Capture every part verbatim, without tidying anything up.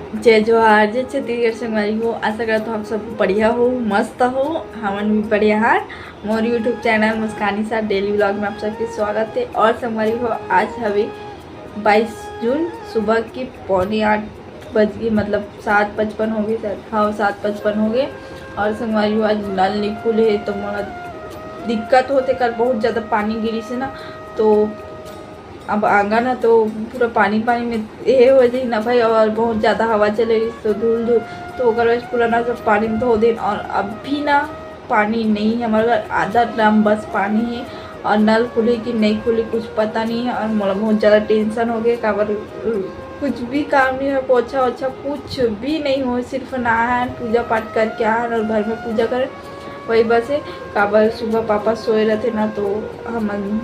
जय जोहार, जय छत्तीसगढ़ संगवारी हो। आशा करत हो आप सब बढ़िया हो, मस्त हो। हमन भी बढ़िया हन। मोर YouTube चैनल मुस्कानी साथ डेली व्लॉग में आप सबके स्वागत है। और संगवारी हो, आज हवे बाईस जून, सुबह के पौने आठ बज गए, मतलब सात पचपन हो गए सर, हाँ, सात पचपन हो गए। और संगवारी हो, आज नल नहीं खुले है तो मोला दिक्कत होते, कल बहुत ज़्यादा पानी गिरी से ना, तो अब आंगन है तो पूरा पानी पानी में ये हो जाए ना भाई, और बहुत ज़्यादा हवा चले रही तो धूल धूल, तो ओकर वजह से पूरा ना सब पानी में धो देन। और अभी ना पानी नहीं है हमारे घर, आधा ड्रम बस पानी है। और नल खुली कि नहीं खुली कुछ पता नहीं है। और मोला बहुत ज़्यादा टेंशन हो गया, काबर कुछ भी काम नहीं है, पोछा ओछा कुछ भी नहीं हो, सिर्फ नहान, पूजा पाठ करके आन और घर में पूजा करें, वही बस है। काबर सुबह पापा सोए रहते ना, तो हमन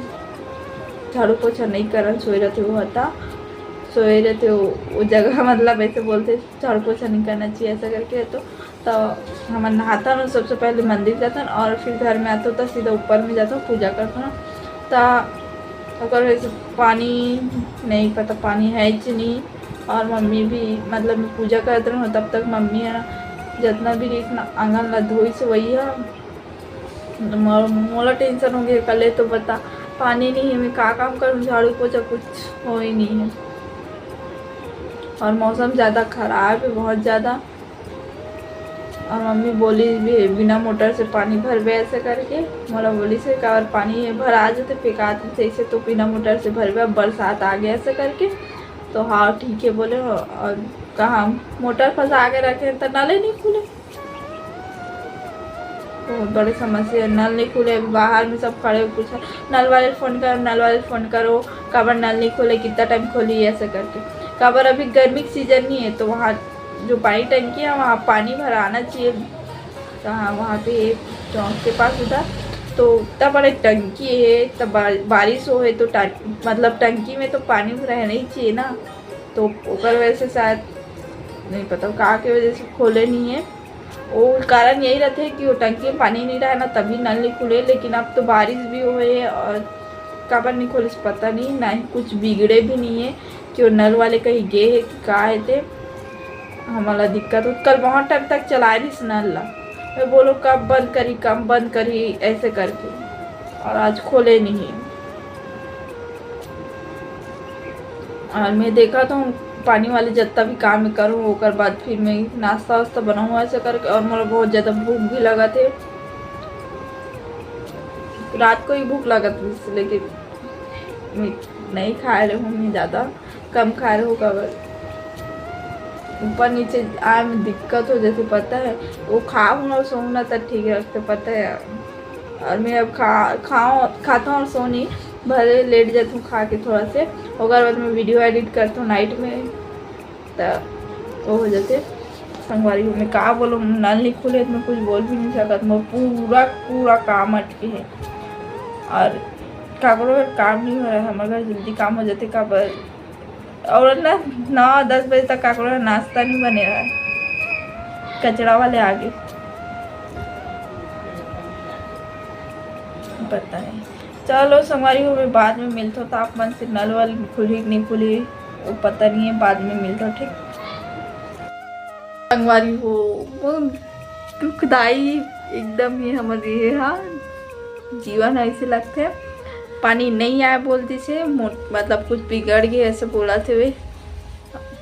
झाड़ू पोछा नहीं करन, सोए रहते वो हता, सोए रहते वो, वो जगह मतलब ऐसे बोलते झाड़ू पोछा नहीं करना चाहिए ऐसा करके। तो तो हमन नहाथन और सबसे पहले मंदिर जाथन और फिर घर में आथन तो सीधा ऊपर में जाथन पूजा करथन। तो ओकर वजह से पानी नहीं पता, पानी है कि नहीं। और मम्मी भी, मतलब मैं पूजा करत रहूँ तब तक मम्मी है ना, जितना भी रहीस ना आंगन ला धोइस वही है। मोर-, मोला टेंशन हो गया कल, तो बता पानी नहीं है, मैं का काम करूँ, झाड़ू पोछा कुछ हो ही नहीं है। और मौसम ज़्यादा ख़राब है, बहुत ज़्यादा। और मम्मी बोली भी, "बिना मोटर से पानी भरबे?" ऐसे करके मोला बोली से, "काबर पानी भरा जाते, फेंकात सही से, तो बिना मोटर से भरबे, अब बरसात आ गया," ऐसे करके। तो हाँ, ठीक है बोले हो। और कहाँ मोटर फंसा के रखे हैं, तो नले नहीं खुले। बहुत बड़ी समस्या है, नल नहीं खुले। अभी बाहर में सब खड़े हो, पूछा, "नल वाले फोन करो, नल वाले फोन करो, काबर नल नहीं खोले, कितना टाइम खोली?" ऐसे करके। काबर अभी गर्मी के सीजन नहीं है, तो वहाँ जो पानी टंकी है, वहाँ पानी भराना चाहिए। कहाँ वहाँ पे एक चौक के पास उधर, तो इतना बड़ा टंकी है, तब बा-, बारिश हो है तो टं-, मतलब टंकी में तो पानी रहना ही चाहिए ना, तो ओकर वजह से शायद नहीं पता का के वजह से खोले नहीं है। वो कारण यही रहते कि वो टंकी में पानी नहीं रहे ना, तभी नल नहीं खुले। लेकिन अब तो बारिश भी हुए है और काबर नहीं खोले से पता नहीं, ना ही कुछ बिगड़े भी नहीं है कि वो नल वाले कहीं गए है कि का है ते। हमारा दिक्कत हो, कल बहुत टाइम तक चला रही नल ला, मैं बोलो कब बंद करी, कब बंद करी, ऐसे करके, और आज खोले नहीं है। और मैं देखा तो पानी वाले जितना भी काम मैं करूँ, ओकर बाद फिर मैं नाश्ता वास्ता बनाऊँ ऐसे करके। और मोला बहुत ज़्यादा भूख भी लगा थे, रात को ही भूख लगा थी, लेकिन मैं नहीं खाए रहूँ, मैं ज़्यादा कम खाए रहूँ, काबर ऊपर नीचे आए में दिक्कत हो जैसे पता है। वो खाऊँ ना सोऊँ ना तो ठीक है, उससे पता है। और मैं अब खा खाओ खाता हूँ और सोनी, भले लेट जाती हूँ खा के थोड़ा से, ओकर बाद मैं वीडियो एडिट करती हूँ नाइट में, तो वो हो जाते। संगवारी हो, मैं का बोलूँ, नल नहीं खुले तो मैं कुछ बोल भी नहीं सकत, मैं पूरा पूरा काम अटके है। और काकरो का काम नहीं हो रहा है, हमारे घर जल्दी काम हो जाते, काबर और ना नौ दस बजे तक काकरो नाश्ता नहीं बने रहा है, कचरा वाले आगे। पता नहीं, चलो संगवारी हो, मैं बाद में मिलता हूँ। तो आप मन से नल वल खुली कि नहीं खुली, वो पता नहीं है, बाद में मिलता हूँ, ठीक। संगवारी हो, वो दुखदाई एकदम ही हमर ये हा जीवन ऐसे लगथे। पानी नहीं आए बोलती से मो-, मतलब कुछ बिगड़ गए ऐसे बोला थे वे,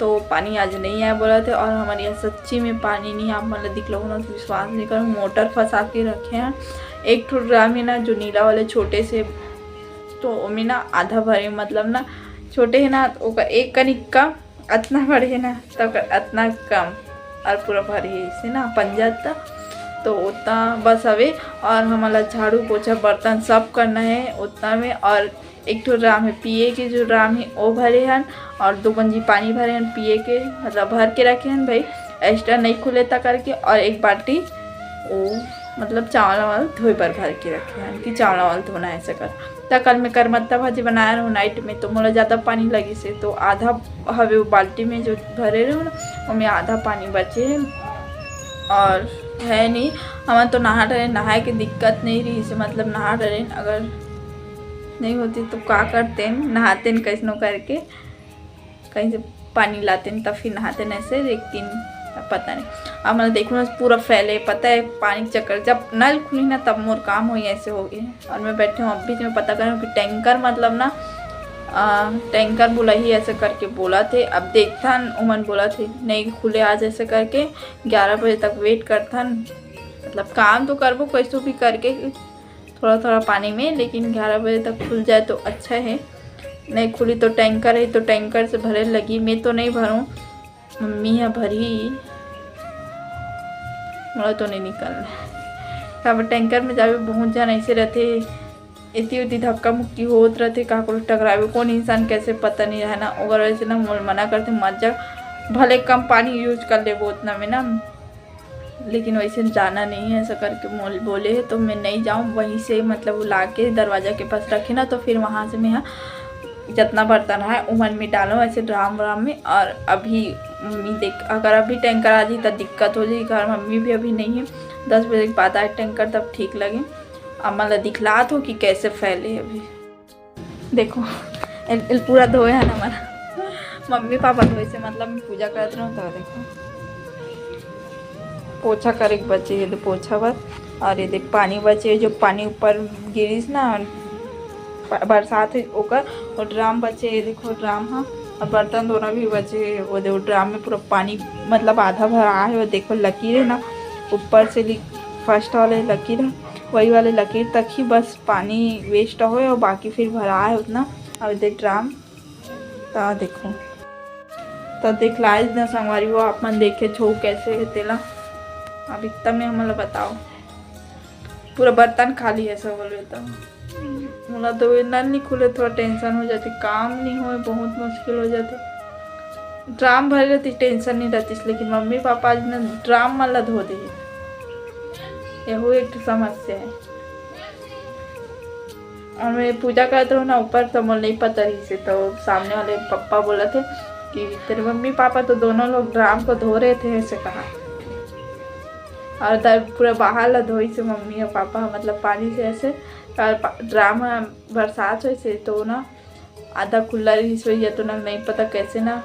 तो पानी आज नहीं आए बोला थे। और हमारे यहाँ सच्ची में पानी नहीं, आप मतलब दिखलो ना, विश्वास नहीं करो, मोटर फंसा के रखे हैं। एक ठो ड्राम है ना जो नीला वाले छोटे से, तो ओमे ना आधा भरे, मतलब ना छोटे है ना, ओकर एक कनिक का अतना बड़े ना, तो ओकर अतना कम, और पूरा भरे है इसे ना पंजा तक, तो उतना बस हवे। और हमला झाड़ू पोछा बर्तन सब करना है उतना में। और एक ठो ड्राम है पिए के, जो ड्राम है वो भरे हन, और दो गंजी पानी भरे हन पिए के, मतलब भर के रखे हन भाई, एक्स्ट्रा नहीं खुले ता करके। और एक बाल्टी वो मतलब चावल वावल धोए बर भर के रखे हन कि चावल वावल धोना है ऐसे कर। त कल मैं करमत्ता भाजी बनाए रहूँ नाइट में, तो मोला ज़्यादा पानी लगी से, तो आधा हवे वो बाल्टी में जो भरे रहूँ ना, ओमे आधा पानी बचे है। और है नहीं, हमन तो नहा डरे, नहाए के दिक्कत नहीं रही से, मतलब नहा डरे, अगर नहीं होती तो का करते, नहाते कैसनो करके, कहीं से पानी लाते हैं तब फिर नहाते हैं ऐसे, लेकिन अब पता नहीं। अब मैं देखूँ ना, पूरा फैले, पता है, पानी के चक्कर। जब नल खुली ना, तब मोर काम होई, ऐसे हो गए। और मैं बैठी हूँ, अब बीच में पता करूँ कि टैंकर, मतलब ना, आ, टैंकर बोला ही, ऐसे करके बोला थे। अब देखथन, उमन बोला थे नहीं खुले आज, ऐसे करके ग्यारह बजे तक वेट करथन। मतलब काम तो करबो कैसो भी करके, थोड़ा थोड़ा पानी में, लेकिन ग्यारह बजे तक खुल जाए तो अच्छा है। नहीं खुली तो टैंकर है, तो टैंकर से भरे लगी। मैं तो नहीं भरूँ, मम्मी ह भरही, मोला तो नहीं निकलना। अब टैंकर में जावे, बहुत जन ऐसे रहते, एती ओती धक्का मुक्की होत रहते, काकरो टकरावे, कौन इंसान कैसे पता नहीं रहे ना। ओकर वजह से ना मोल मना करते, मत जा, भले कम पानी यूज कर लेबो उतना में ना, लेकिन वैसे जाना नहीं है, ऐसा करके मोल बोले है, तो मैं नहीं जाऊँ। वहीं से, मतलब, वो ला के दरवाजा के पास रखे ना, तो फिर वहाँ से मैं यहाँ जितना बर्तन है, उमन में डालो ऐसे ड्राम व्राम में। और अभी मम्मी देख, अगर अभी टैंकर आ जाई, तो दिक्कत हो जाई घर। मम्मी भी अभी नहीं है, दस बजे के बाद आए टैंकर, तब ठीक लगे। अब मैं ला दिखलात हो कि कैसे फैले है अभी। देखो, एल, एल पूरा धोए है ना हमारा। मम्मी पापा धोए से, मतलब, मैं पूजा करत रहूँ तो देखो, पोछा करे के बचे, ये दे पोछा बर। और ये देख पानी बचे, जो पानी ऊपर गिरिस ना, ब-, बरसात है ओकर, और ड्राम बचे, ये देखो ड्राम हा, और बर्तन धोना भी बचे। वो देखो ड्राम में पूरा पानी, मतलब, आधा भरा है। वो देखो लकीर है ना, ऊपर से लि-, फर्स्ट वाले लकीर है, वही वाले लकीर तक ही बस पानी वेस्ट होए, और बाकी फिर भरा है उतना। और ये देख ड्राम, ता देखो, ता दिखलाइस ना संगवारी हो, आप मन देखे छो कैसे है तेला। अब इतना में हमन ला बताओ, पूरा बर्तन खाली है सब बोले तो। मोला तो ये नल नहीं खुले, थोड़ा टेंशन हो जाती, काम नहीं होए, बहुत मुश्किल हो जाती। ड्राम भरे रहती, टेंशन नहीं रहती, लेकिन मम्मी पापा आज ना ड्राम मन ला धो दे, यहू एक ठो समस्या है। और मैं पूजा करत रहूँ ना ऊपर, तो मोला नहीं पता रही से, तो सामने वाले पप्पा बोला थे कि तेरे मम्मी पापा तो दोनों लोग ड्राम को धो रहे थे, ऐसे कहा। और द-, पूरा बाहर ला धोई से मम्मी और पापा, मतलब, पानी से ऐसे। और पा-, ड्राम ह बरसात होई से, तो ना आधा खुला रही से, या तो ना नहीं पता कैसे ना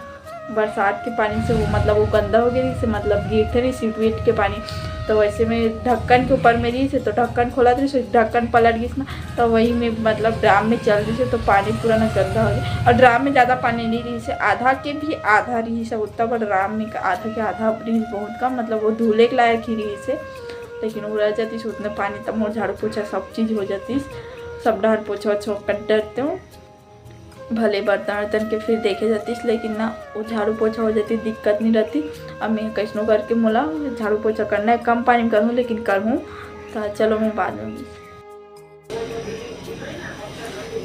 बरसात के पानी से वो, मतलब, वो गंदा हो गया रही से, मतलब, गिरते रही सीट वीट के पानी, तो वैसे में ढक्कन के ऊपर में रही से, तो ढक्कन खोला रही से, ढक्कन पलट गई ना, तो वही में, मतलब, ड्राम में चल रही से, तो पानी पूरा ना गंदा हो गया। और ड्राम में ज़्यादा पानी नहीं रही से, आधा के भी आधा रही से, उतना बड़ा ड्राम में आधा के आधा रही, बहुत कम, मतलब, वो धुले के लायक ही रही से, लेकिन वो रह जाती से उतने पानी, तब मोर झाड़ू पोछा सब चीज़ हो जाती, सब डहर पोछा ओछा कर डरते हो। भले बर्तन वर्तन के फिर देखे जातीस, लेकिन ना, वो झाड़ू पोछा हो जाती, दिक्कत नहीं रहती। अब मैं कैसनो करके मोला झाड़ू पोछा करना है, कम पानी में करूँ, लेकिन करूँ। तो चलो, मैं बाद में मिलती।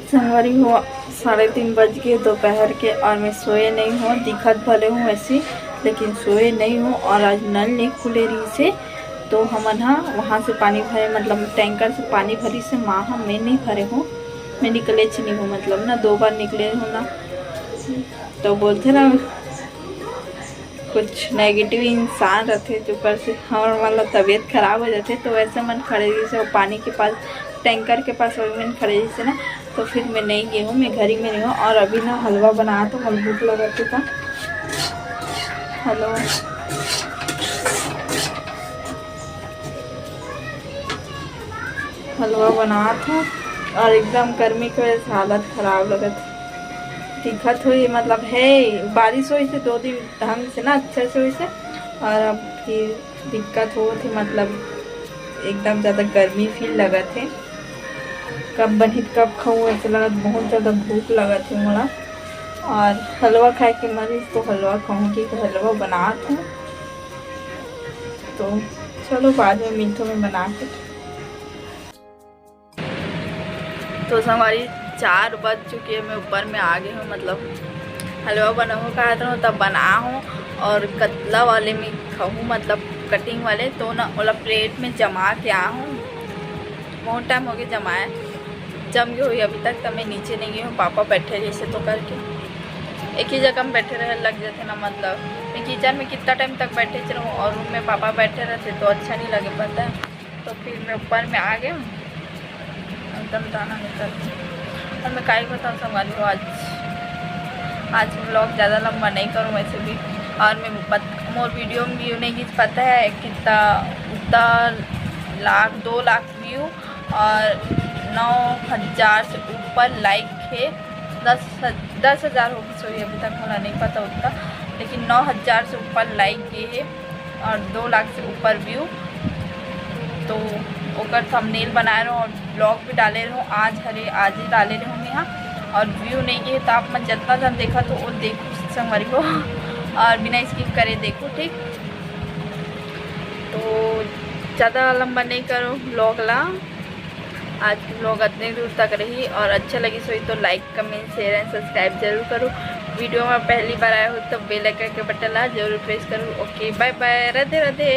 संगवारी हो, साढ़े तीन बज गए दोपहर के, और मैं सोए नहीं हूँ। दिखत भले हूँ ऐसी, लेकिन सोए नहीं हूँ। और आज नल नहीं खुले रही से, तो हमन हा वहाँ से पानी भरे, मतलब, टैंकर से पानी भरी से माँ हा, मैं नहीं भरे हूँ। मैं निकले च नहीं हूँ, मतलब ना, दो बार निकले हूँ ना, तो बोलते ना, कुछ नेगेटिव इंसान रहते, जेकर से हमर मन ला तबीयत खराब हो जाते। तो वैसे मन खड़े रही से, वो पानी के पास, टैंकर के पास, वही मन खड़े रही से ना, तो फिर मैं नहीं गई हूँ, मैं घर ही में रही हूँ। और अभी ना हलवा बनात हूँ, मोला भूख लगा था। हेलो, हलवा बनात हूँ, और एकदम गर्मी के वजह से हालत खराब लगत है। दिखत हुई, मतलब, है, बारिश हुई से दो दिन ढंग से ना, अच्छे से हुई से, और अब फिर दिक्कत होत हे, मतलब, एकदम ज़्यादा गर्मी फील लगत हे। कब बनही त कब खाऊँ, ऐसे लगत, बहुत ज़्यादा भूख लगत हे मोला। और हलवा खाए के मन हे, तो हलवा खाऊँगी, तो हलवा बनात हूँ। तो चलो, बाद में मिलथों मैं बना के। तो संगवारी, चार बज चुके हैं, मैं ऊपर में आ गई हूँ। मतलब, हलवा बनाऊँ कहा था, तब बना हूँ, और कतला वाले में खाऊँ, मतलब, कटिंग वाले, तो ना, ओला प्लेट में जमा के आ हूँ। बहुत टाइम हो गया जमाए, जम गई हुई अभी तक, तब मैं नीचे नहीं गई हूँ। पापा बैठे जैसे तो करके एक ही जगह में बैठे रहे, लग जाते ना, मतलब, मैं किचन में कितना टाइम तक बैठे रहूँ और रूम में पापा बैठे रहते, तो अच्छा नहीं लगे, पता है। तो फिर मैं ऊपर में आ गया हूँ, एकदम दाना निकल गया। और मैं काई बताऊँ संगवारी हो, आज आज vlog ज़्यादा लंबा नहीं करूँ वैसे भी। और मैं बत, मोर video में view नहीं गिस, पता है कितना, उतना लाख, दो लाख view और नौ हज़ार से ऊपर like है। दस, दस हज़ार होगी, सॉरी, अभी तक मोला नहीं पता उतना, लेकिन नौ हज़ार से ऊपर like गे है और दो लाख से ऊपर view। तो ओकर thumbnail बनाए रहूँ और vlog भी डाले रहूँ। आज हरे, आज ही डाले रहूँ मैं यहाँ। और view नहीं गे तो आप मन जितना जन देखा तो वो देखो संगवारी हो, और बिना skip करे देखो, ठीक। तो ज़्यादा लंबा नहीं करो vlog ला, आज की vlog अतने दूर तक रही। और अच्छा लगिस होही तो like, comment, share and subscribe जरूर करो। Video में पहली बार आए हो तो bell icon के button ला जरूर press करो। OK, bye bye, Radhe Radhe.